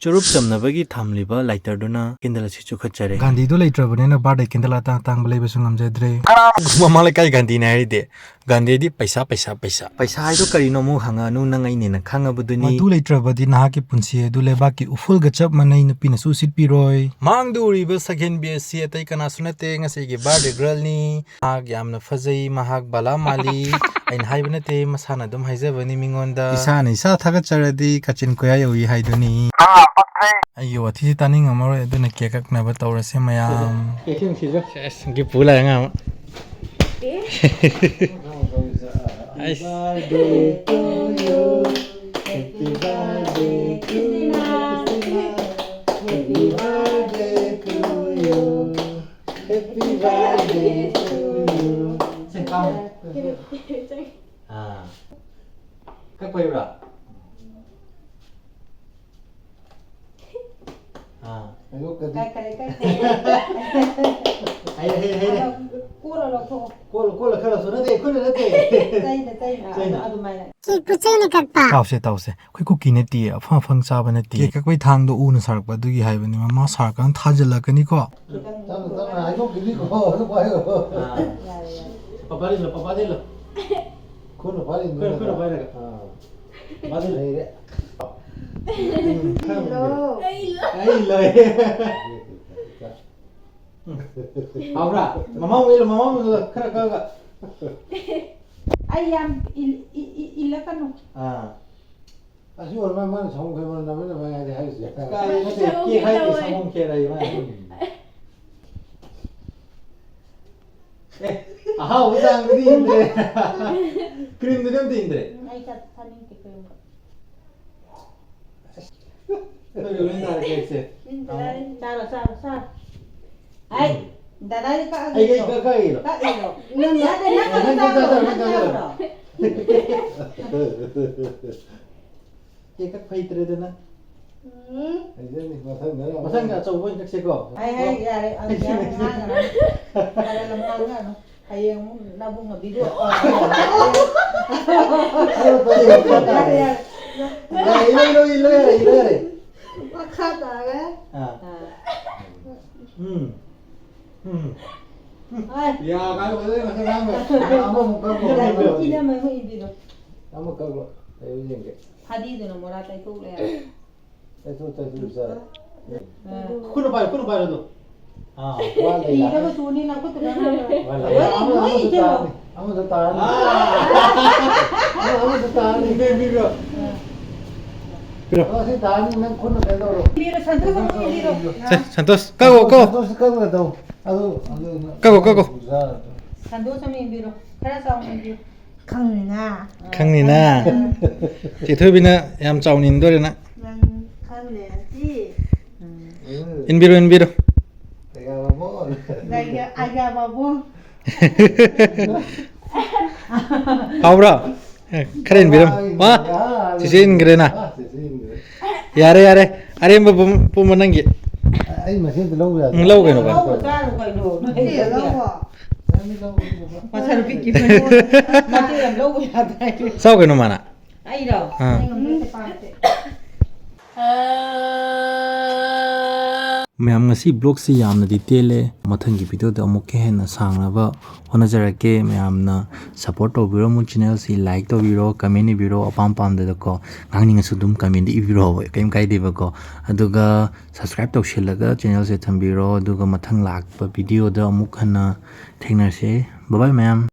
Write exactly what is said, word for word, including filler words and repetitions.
ꯆꯨꯔꯨꯞ ꯆꯝꯅꯕꯒꯤ ꯊꯝꯂꯤꯕ ꯂꯥꯏꯇꯔꯗꯨꯅ ꯀꯦꯟꯗꯜ ꯑꯁꯤ ꯆꯨꯈꯠꯆꯔꯦ꯫ ꯒꯥꯟꯙꯤꯗꯨ ꯂꯩꯇ꯭ꯔꯕꯅꯤꯅ ꯕꯥꯔꯗꯦ ꯀꯦꯟꯗꯜ ꯑꯇꯥꯡ ꯑꯇꯥꯡꯕ ꯂꯩꯕꯁꯨ ꯉꯝꯖꯗ꯭ꯔꯦ꯫ ꯃꯃꯥ ꯂꯩꯀꯥꯏ ꯒꯥꯟꯙꯤꯅꯦ ꯍꯥꯏꯔꯤꯗꯤ꯫ ꯒꯥꯟꯙꯤꯗꯤ ꯄꯩꯁꯥ, ꯄꯩꯁꯥ, ꯄꯩꯁꯥ꯫ ꯄꯩꯁꯥ ꯍꯥꯏꯗꯣ ꯀꯔꯤꯅꯣ ꯑꯃꯨꯛ ꯍꯪꯉꯛꯑꯅꯨ, ꯅꯪ ꯑꯩꯅꯦꯅ ꯈꯪꯉꯕꯗꯨꯅꯤ꯫ ꯃꯗꯨ ꯂꯩꯇ꯭ꯔꯕꯗꯤ ꯅꯍꯥꯛꯀꯤ ꯄꯨꯟꯁꯤ ꯑꯗꯨ ꯂꯩꯕꯥꯛꯀꯤ ꯎꯐꯨꯜꯒ ꯆꯞ ꯃꯥꯟꯅꯩ, ꯅꯨꯄꯤꯅꯁꯨ ꯎꯁꯤꯠꯄꯤꯔꯣꯏ꯫ ꯃꯥꯡꯗ ꯎꯔꯤꯕ ꯁꯛꯍꯦꯟꯕꯤ ꯑꯁꯤ ꯑꯇꯩ ꯀꯅꯥꯁꯨ ꯅꯠꯇꯦ, ꯉꯁꯤꯒꯤ ꯕꯥꯔꯗꯦ ꯒꯔꯜꯅꯤ꯫ ꯃꯍꯥꯛ ꯌꯥꯝꯅ ꯐꯖꯩ, ꯃꯍꯥꯛ ꯕꯂꯥ ꯃꯥꯜꯂꯤ꯫ ꯑꯩꯅ ꯍꯥꯏꯕ ꯅꯠꯇꯦ, ꯃꯁꯥꯅ ꯑꯗꯨꯝ ꯍꯥꯏꯖꯕꯅꯤ ꯃꯤꯉꯣꯟꯗ꯫ ꯏꯁꯥꯅ ꯏꯁꯥ ꯊꯥꯒꯠꯆꯔꯗꯤ ꯀꯥꯆꯤꯟ ꯀꯣꯏꯌꯥ ꯌꯧꯏ ꯍꯥꯏꯗꯨꯅꯤ꯫ ꯑꯩꯒꯤ ꯋꯥꯊꯤꯁꯤ ꯇꯥꯅꯤꯡꯉꯝꯃꯔꯣꯏ, ꯑꯗꯨꯅ ꯀꯦꯛ ꯀꯛꯅꯕ ꯇꯧꯔꯁꯦ ꯃꯌꯥꯝ꯫ ꯁꯦꯁ, ꯒꯤꯐ ꯄꯨ ꯂꯥꯛꯑꯦ ꯑꯉꯥꯡ ꯑꯃ꯫ ꯑꯩꯁ꯫ ꯁꯦ, ꯀꯥꯎ꯫ ꯑꯥ꯫ ꯀꯛꯄ ꯍꯩꯕ꯭ꯔꯥ? ꯑꯥ꯫ ꯀꯛꯈ꯭ꯔꯦ, ꯀꯛꯈ꯭ꯔꯦ꯫ ꯍꯩꯔꯦ, ꯍꯩꯔꯦ, ꯍꯩꯔꯦ꯫ ꯑꯗꯣ ꯀꯣꯜꯂ ꯂꯧꯊꯣꯛꯑꯣ꯫ ꯀꯣꯜꯂ, ꯀꯣꯜꯂ ꯈꯔ ꯂꯧꯊꯣꯛꯑꯣ꯫ ꯅꯠꯇꯦ, ꯈꯨꯠꯅ ꯅꯠꯇꯦ꯫ ꯆꯩꯅ, ꯆꯩꯅ꯫ ꯆꯩꯅ꯫ ꯑꯗꯨꯃꯥꯏꯅ꯫ ꯀꯦꯛꯄꯨ ꯆꯩꯅ ꯀꯛꯄ? ꯇꯥꯎꯁꯦ, ꯇꯥꯎꯁꯦ꯫ ꯑꯩꯈꯣꯏ ꯀꯨꯀꯤ ꯅꯠꯇꯦ, ꯑꯐꯪ ꯑꯐꯪ ꯆꯥꯕ ꯅꯠꯇꯦ꯫ ꯀꯦꯛ ꯀꯛꯄꯩ ꯊꯥꯡꯗꯣ ꯎꯅ ꯁꯥꯔꯛꯄ ꯑꯗꯨꯒꯤ ꯍꯥꯏꯕꯅꯤ꯫ ꯃꯃꯥ ꯁꯥꯔꯀꯥꯟꯗ ꯊꯥꯖꯤꯜꯂꯛꯀꯅꯤꯀꯣ꯫ ꯈꯤꯇꯪ ꯇꯞꯅ, ꯇꯞꯅ ꯍꯥꯏꯗꯣꯛꯈꯤꯅꯤꯀꯣ꯫ ꯑꯗꯨ ꯄꯥꯏꯌꯣ꯫ ꯑꯥ꯫ ꯌꯥꯔꯦ, ꯌꯥꯔꯦ꯫ ꯄꯄꯥꯗ ꯏꯜꯂꯣ, ꯄꯄꯥꯗ ꯏꯜꯂꯣ꯫ ꯈꯨꯠꯅ ꯄꯥꯏꯔꯤꯅꯤ ꯈꯨꯠꯅ, ꯈꯨꯠꯅ ꯅꯠꯇ꯭ꯔꯥ? ꯄꯥꯏꯔꯒ꯫ ꯑꯥ꯫ ꯄꯄꯥꯗ ꯏꯜꯂꯣ꯫ ꯂꯩꯔꯦ꯫ ꯏꯜꯂꯣ꯫ ꯑꯩ ꯏꯜꯂꯣ꯫ ꯎꯝ꯫ ꯍꯥꯎꯕ꯭ꯔꯥ? ꯃꯃꯥ ꯑꯃꯨꯛ ꯏꯜꯂꯣ, ꯃꯃꯥ ꯑꯃꯨꯛ ꯏꯜꯂꯣ, ꯈꯔ ꯀꯛꯑꯒ꯫ ꯑꯩ ꯌꯥꯝ ꯏꯜ-, ꯏ-, ꯏ-, ꯏꯜꯂꯛꯀꯅꯨ꯫ ꯑꯥ꯫ ꯑꯁꯤ ꯑꯣꯏꯔ ꯃꯥ-, ꯃꯥꯅ ꯁꯪꯒꯣꯝ ꯈꯦꯔ ꯃꯅꯝ ꯅꯝꯃꯦ ꯅꯝꯃꯦ ꯍꯥꯏꯗꯤ ꯍꯥꯏꯔꯤꯁꯦ꯫ ꯀꯥꯏꯗꯩ ꯅꯠꯇꯦ, ꯁꯪꯒꯣꯝ ꯀꯦꯛ ꯍꯥꯏꯗꯤ ꯈꯦꯔ ꯁꯪꯒꯣꯝ ꯈꯦꯔ ꯍꯥꯏꯌꯦ ꯃꯥꯅ꯫ ꯑꯦ, ꯑꯍꯥꯎꯕ ꯆꯥꯡꯗꯨꯗꯤ ꯏꯟꯗ꯭ꯔꯦ꯫ ꯀ꯭ꯔꯤꯝꯗꯨꯗꯤ ꯑꯝꯇ ꯏꯟꯗ꯭ꯔꯦ꯫ ꯑꯩ ꯆꯥ-, ꯆꯥꯅꯤꯡꯗꯦ ꯀ꯭ꯔꯤꯝꯒ꯫ ꯅꯣꯏ ꯂꯣꯏ ꯇꯥꯔꯦ ꯀꯦꯛꯁꯦ꯫ ꯎꯝ, ꯆꯥꯔꯣ, ꯆꯥꯔꯣ, ꯆꯥꯔꯣ꯫ ꯍꯥꯏ, ꯗꯗꯥꯗꯤ ꯀꯛꯑꯒꯦ ꯑꯩ, ꯑꯩ ꯏꯜꯂꯣ꯫ ꯀꯛ-, ꯀꯛꯏꯔꯣ? ꯀꯛꯏꯔꯣ? ꯅꯪ ꯅꯠꯇꯦ, ꯅꯪ ꯅꯪ ꯆꯥꯔꯣ, ꯆꯥꯔꯣ, ꯅꯪ ꯅꯪ ꯆꯥꯔꯣ꯫ ꯆꯥꯔꯣ꯫ ꯀꯦꯛ ꯀꯛꯄ ꯍꯩꯇ꯭ꯔꯦꯗꯅ꯫ ꯎꯝ꯫ ꯍꯩꯖꯅꯤ, ꯃꯊꯪꯗ ꯌꯥꯝ ꯃꯊꯪꯗ ꯑꯆꯧꯕ ꯑꯣꯏꯅ ꯀꯛꯁꯦꯀꯣ꯫ ꯍꯥꯏ, ꯍꯥꯏ, ꯌꯥꯔꯦ, ꯑꯗꯨ ꯌꯥꯝ ꯉꯥꯡꯉꯅꯨ꯫ ꯌꯥꯔꯦ, ꯌꯥꯝ ꯉꯥꯡꯉꯅꯨ꯫ ꯍꯌꯦꯡ ꯑꯃꯨꯛ ꯅꯕꯨꯡꯅ ꯚꯤꯗꯤꯑꯣ꯫ ꯌꯥꯔꯦ, ꯌꯥꯔꯦ꯫ ꯌꯥꯔꯦ, ꯏꯜꯂꯣ, ꯏꯜꯂꯣ, ꯏꯜꯂꯣ, ꯌꯥꯔꯦ, ꯏꯜꯂꯣ, ꯌꯥꯔꯦ꯫ ꯃꯈꯥ ꯇꯥꯔꯦ꯫ ꯑꯥ꯫ ꯑꯥ꯫ ꯎꯝ꯫ ꯎꯝ꯫ ꯑꯥꯏ꯫ ꯌꯥ ꯀꯥꯏ ꯑꯣꯏꯗꯣꯏ ꯉꯁꯤ ꯉꯥꯡꯕ꯫ ꯑꯃꯃꯨꯛ ꯀꯛꯈꯣ꯫ ꯏꯅꯝꯃ ꯑꯃ ꯏꯕꯤꯔꯣ꯫ ꯑꯃ ꯀꯛꯂꯣ꯫ ꯑꯩ ꯌꯦꯡꯒꯦ꯫ ꯐꯗꯤꯗꯨꯅ ꯃꯣꯔꯥ ꯇꯩꯊꯣꯛꯂꯦ꯫ ꯇꯩꯊꯣꯛ, ꯇꯩꯊꯣꯛ, ꯆꯥꯔꯦ꯫ ꯑꯥ꯫ ꯈꯨꯠꯅ ꯄꯥꯏꯔꯣ, ꯈꯨꯠꯅ ꯄꯥꯏꯔꯣ ꯑꯗꯣ꯫ ꯑꯥ, ꯋꯥꯠꯂꯤ꯫ ꯊꯤꯅꯕ ꯇꯨꯅꯤ ꯅꯈꯨꯠꯇꯨꯅ꯫ ꯋꯥꯠꯂꯤ꯫ ꯂꯣꯏ, ꯑꯃ, ꯂꯣꯏ ꯑꯃꯁꯨ ꯏꯊꯣꯛꯑꯣ꯫ ꯇꯥꯔꯅꯤ꯫ ꯑꯃꯁꯨ ꯇꯥꯔꯅꯤ꯫ ꯑꯃ, ꯑꯃꯁꯨ ꯇꯥꯔꯅꯤ꯫ ꯄꯤꯔꯣ, ꯄꯤꯔꯣ꯫ ꯑꯣ, ꯁꯤ ꯇꯥꯔꯅꯤ, ꯅꯪ ꯈꯨꯠꯅ ꯀꯩꯅꯣ ꯇꯧꯔꯣ꯫ ꯏꯕꯤꯔꯣ, ꯁꯟꯇꯣꯁ ꯑꯃ ꯏꯕꯤꯔꯣ꯫ ꯁꯦ, ꯁꯟꯇꯣꯁ, ꯀꯛꯑꯣ, ꯀꯛꯑꯣ꯫ ꯁꯟꯇꯣꯁ ꯀꯛꯑꯒ ꯇꯧ꯫ ꯑꯗꯨ, ꯑꯗꯨ ꯀꯛꯑꯣ, ꯀꯛꯑꯣ꯫ ꯁꯟꯇꯣꯁ ꯑꯃ ꯏꯕꯤꯔꯣ꯫ ꯈꯔ ꯆꯥꯎꯅ ꯏꯕꯤꯌꯨ꯫ ꯈꯪꯅꯤꯅ꯫ ꯈꯪꯅꯤꯅ꯫ ꯆꯦꯊꯣꯏꯕꯤꯅ ꯌꯥꯝ ꯆꯥꯎꯅ ꯏꯟꯗꯣꯔꯦ ꯅꯪ꯫ ꯅꯪ ꯈꯪꯅꯦ ꯑꯗꯤ꯫ ꯏꯟꯕꯤꯔꯣ, ꯏꯟꯕꯤꯔꯣ꯫ ꯂꯩꯒ ꯑꯥꯏꯒ ꯕꯥꯕꯨ꯫ ꯍꯥꯎꯕ꯭ꯔꯣ? ꯑꯦ, ꯈꯔ ꯏꯟꯕꯤꯔꯝ꯫ ꯋꯥ, ꯆꯦꯆꯦ ꯏꯟꯈ꯭ꯔꯦꯅ꯫ ꯌꯥꯔꯦ, ꯌꯥꯔꯦ꯫ ꯑꯔꯦꯝꯕ ꯄꯨꯝ-, ꯄꯨꯝꯕ ꯅꯪꯒꯤ꯫ ꯑꯩ ꯃꯁꯦꯟꯗ ꯂꯧꯕ ꯌꯥꯗꯦ꯫ ꯎꯝ, ꯂꯧ ꯀꯩꯅꯣ, ꯀꯩꯅꯣ꯫ ꯂꯧꯕ ꯆꯥꯔꯨ ꯀꯩꯅꯣ꯫ ꯅꯪꯗꯤ ꯂꯧꯕ ꯌꯥꯗꯦ꯫ ꯃꯆꯥꯅꯨꯄꯤ ꯀꯤꯕ꯫ ꯃꯇꯦꯡ ꯌꯥꯝ ꯂꯧꯕ ꯌꯥꯗꯦ꯫ ꯆꯥꯎ ꯀꯩꯅꯣ ꯃꯥꯅ꯫ ꯑꯩꯔꯣ? ꯑꯥ꯫ ꯑꯩ ꯉꯝꯗꯦ, ꯄꯥꯝꯗꯦ꯫ ꯃꯌꯥꯝ, ꯉꯁꯤ ꯕ꯭ꯂꯣꯛꯁꯤ ꯌꯥꯝꯅꯗꯤ ꯇꯦꯜꯂꯦ꯫ ꯃꯊꯪꯒꯤ ꯚꯤꯗꯤꯑꯣꯗ ꯑꯃꯨꯛꯀ ꯍꯦꯟꯅ ꯁꯥꯡꯅꯕ ꯍꯣꯠꯅꯖꯔꯛꯀꯦ꯫ ꯃꯌꯥꯝꯅ ꯁꯞꯄꯣꯔꯠ ꯇꯧꯕꯤꯔꯝꯃꯨ, ꯆꯦꯅꯦꯜꯁꯤ ꯂꯥꯏꯛ ꯇꯧꯕꯤꯔꯣ, ꯀꯃꯦꯟ ꯏꯕꯤꯔꯣ, ꯑꯄꯥꯝ ꯄꯥꯝꯗꯗꯀꯣ꯫ ꯉꯥꯡꯅꯤꯡꯉꯁꯨ ꯑꯗꯨꯝ ꯀꯃꯦꯟꯗ ꯏꯕꯤꯔꯣ, ꯀꯩꯝ ꯀꯥꯏꯗꯦꯕꯀꯣ꯫ ꯑꯗꯨꯒ ꯁꯕꯁꯀ꯭ꯔꯥꯏꯞ ꯇꯧꯁꯤꯜꯂꯒ ꯆꯦꯅꯦꯜꯁꯦ ꯊꯝꯕꯤꯔꯣ꯫ ꯑꯗꯨꯒ ꯃꯊꯪ ꯂꯥꯛꯄ ꯚꯤꯗꯤꯑꯣꯗ ꯑꯃꯨꯛ ꯍꯟꯅ ꯊꯦꯡꯅꯔꯁꯦ꯫ ꯕꯥꯏ ꯕꯥꯏ ꯃꯌꯥꯝ꯫